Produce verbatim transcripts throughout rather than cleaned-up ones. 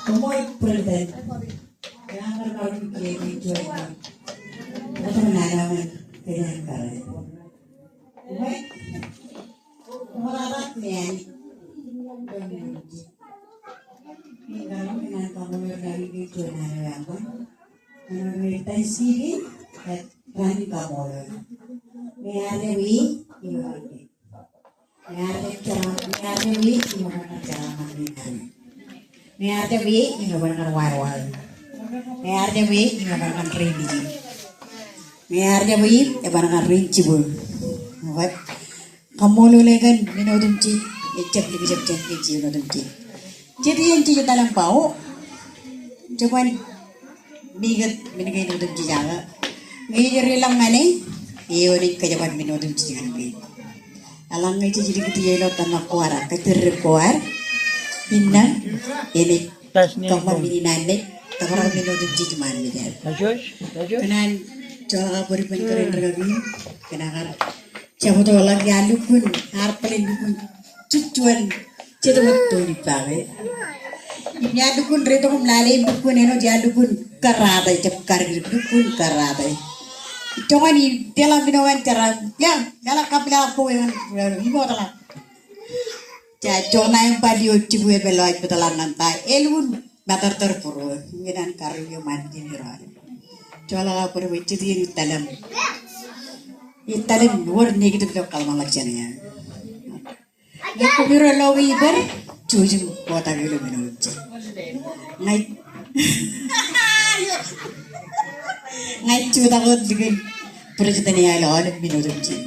Koṃṃool President. Kōn an kar kar in kiiō kiiō juon. Ṃōttan naan eo ñan kōn an kar. Koṃṃool. Koṃṃool raar meani. Kōn an kar in kiiō juon naan eo aṃ. Kōn an kar in Thanksgiving, kōn an kar in kaṃṃoolol. Mearjā wi, iṃō Mearjā wi, iṃō bar kar jeraaṃṃan. Mearjā wi, iṃō bar kar warwar. Mearjā wi, iṃō bar kar rein ijin. Mearjā wi, ebar kar rein jibwe. Kaṃṃoolol e kōn men otemjej, ejjab likjab jān kōj men otemjej. Jet iien jej etal im ba o, jeban Meñe kōn men kein otemjej aō. Ñe ej ri ḷọk ñan e, eo enaaj kōjparok men otemjej ñan kōj. Eḷaññe jej likūt ilo tōmak ko ad, kōjparok ko ad, innām enaaj kōṃṃan men in an naaj kōjparok men otemjej ṃaan mejād. Kōn an joḷọk aō bōd ippān kōrā in rikaki, kōn an kar jab tok ḷọk ia lukkuun, ear bōlen lukkuun jejjuon, jet wōt toon ippa ke. Im ia lukkuun retok im lale im lukkuun āinwōt ia lukkuun karate, jab karōk, lukkuun karate. Ij joñan in deḷọñ men eo an jeraaṃṃan, ia, leḷọk kab leḷọk bok eo an, iṃootḷọk. Jej joñan im ba lio jibwe eo ej lọjet bōtḷọk ñan ta, elukkuun matōrtōr būruō, ñan kar eo ṃaan jin ro. Joḷọk aō bōd bwe jet iien ij etal im, ij etal im wōr negative ilo kōḷmānḷọkjeṇ eo. Ñe koṃiro lo ke ippād, jouj im kotak ilo men otemjej. Ña ij, ña ij jutak wōt likin President eo ilo aolep men otemjej.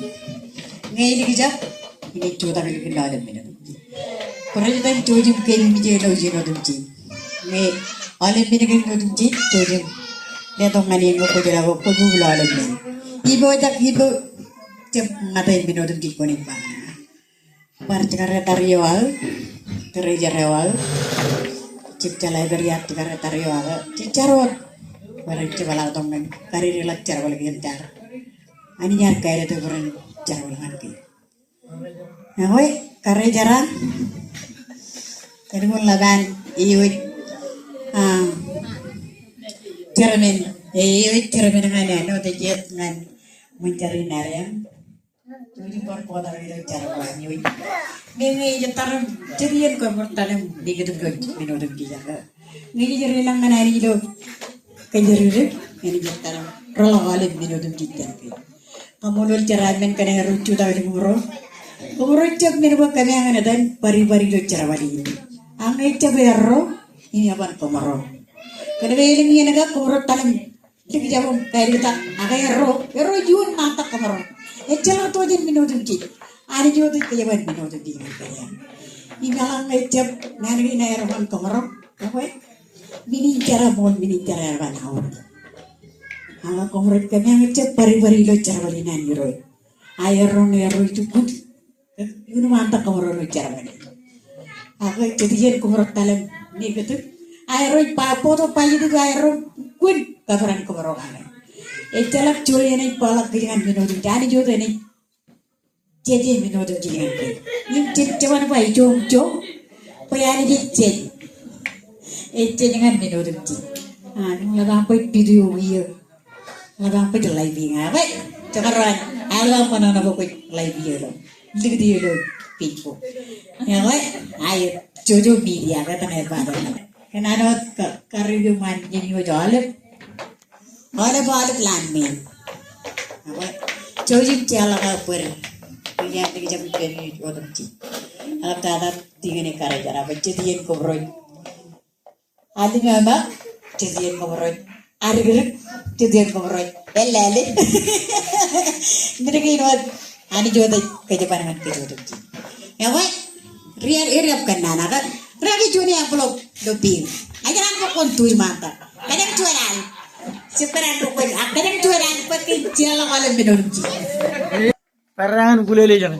Ñe elikjab, inaaj jutak likin ilo aolep men otemjej. President, jouj im keememej ilo ijin otemjej. Ñe aolep men kein otemjej, jouj im letok ñan eō ñe kwōj jeḷā bwe kwōj ilo aolep men. Ippojak, ippojak, jab ñate men otemjej kwōnaaj ba. Bar jekar etar eo aō, treasurer eo aō, jab jeḷā bwe rej jekar etar eo aō, jej jar wōt. Bwe ren jepḷaak tok ñan, kar edeḷọk jerbal kein jar. Anij ear kāālōt bwe ren jerbal ñan kein. Ñe kwe, kar ejjeḷọk, elukkuun ḷap an, eo ej, ah, chairman. Eo, ej jermen ñan āinwōt jet ñan ṃōn jar in Adeañ. Ej bar bōktok ilo jar ko an eo. Meñe ej tar im jet iien koṃro tar im nekūtū ilo men otemjej. Ñe ij ri lañ ñan Anij ilo kōjatdikdik, ñe ij tar im reḷọk aolep men otemjej jān ke. Kaṃṃoolol jeraaṃṃan kōn aer jutak ilo ṃōro. Koṃro jab men bwe kōmeañ etan bōd bōd ilo jerbal in. Ak ñe ejjab erro, im eban kōṃro. Kōn ke elōñ iien ke koṃro tar im likjab im pād ita, ak erro, erro juon ṃaantak kōṃro. Ejjeḷọk tok jān men otemjej. Anij wōt ej kōjparok men otemjej ñan kōjeañ. Im eḷaññe ejjab naan kein aerro ñan kōṃro, ekwe, men in jar eo, ṃool men in jar eo eban aorōk. Ak koṃro kōmeañ ejjab bōd bōd ilo jerbal in an Irooj. Ak erro ñe erro ej kut. Juon ṃaantak kōṃro ilo jerbal in. Ak jet iien koṃro tar im nekūtū. Aerro ej ba, bōktok bajjek, aerro kwōn kōperan kōṃro kake. Ejjeḷọk juon eṇ ej bōkḷọk kōj ñan men otemjej, Anij wōt eṇ ej jeje men otemjej ñan kōj. Im jen jab ba ijo im ijo, bwe Anij ej jej. Ej jej ñan men otemjej. Ak ḷap aṃ baj video eo. Ḷap aṃ baj live eo ña bwe. Jekdọọn, aḷap aṃ ṃōṇōṇō bwe kwōj live eo ilo, likūt eo ilo Facebook. Ekwe, aet, social media, kōtḷọk eo ba. Kōn an wōt ka, karibu ṃaan iien eo aolep. Aolep, aolep lowaan men. Ekwe, jouj im jeorḷọk aō bōd. Bwe iaan likjab ippān otemjej. Eḷaptata tikōn ekkar ej jerā bwe jet iien koṃro ej aliṃōṃā, jet iien koṃro ej adikdik, jet iien koṃro ej lale. Men kein wōt, Anij wōt ej kōjparok ñan kōj otemjej. Ekwe, ri, ri, ri kōnnaan ak, ri kōj juon envelope ilo bank. Ajri an bwe kwōn tuj ṃaantak. Kōjeañ juon al. Jibboñ an ri kōj, ak kōjeañ juon al bwe kwōn jeorḷọk aolep men otemjej. Bar ñan kulele jeṇe.